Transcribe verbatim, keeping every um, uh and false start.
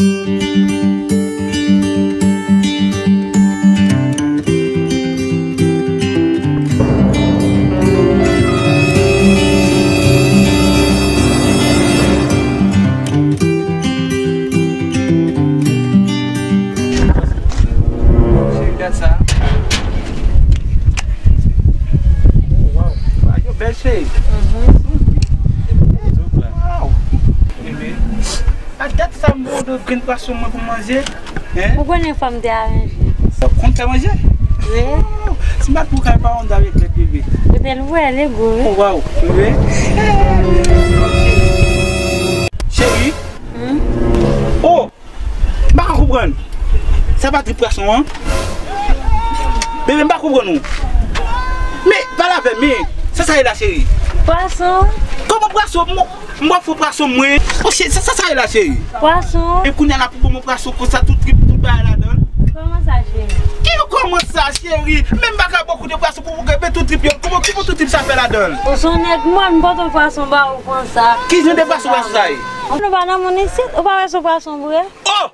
Cheri, gad sa. Oh, wow. Wow, yo bèl, cheri. Wow. Bebe. A dat sa m bon de grenn pwason mwen pou manje. Hein? Ou konnen fanm te aranje. Ou konn fè manje? Wi. Si m pa t pou kay pa wonn avèk lèt bebe. Kote l vwè, li gou, wi. Oh, wow. Wi. Cheri. Hmm? Oh! M pa ka konprann. Sa pa trip pwason an? Bebe, m pa konprann ou. Men, pale avè m, men. Sa sa ye la, cheri? Pwason. Kòman pwason? M, m ap fè pwason mwen. Oh, cheri, sa, sa sa ye la, cheri? Pwason. E kounye a la pou bon pwason konsa, tout trip, tout bagay ladan l. Kòman sa, cheri? Ki kòman sa, cheri? Men m pa ka bò kou de pwason pou, pou, men tout trip yo. Kòman, ki pou tout trip sa fè ladan l? Ou se yon nèg mòn, m pote yon pwason ba ou konsa. Ki jan de pwason, pwason sa ye? Nou pa nan moun isit, ou pa wè se yon pwason vre? Oh!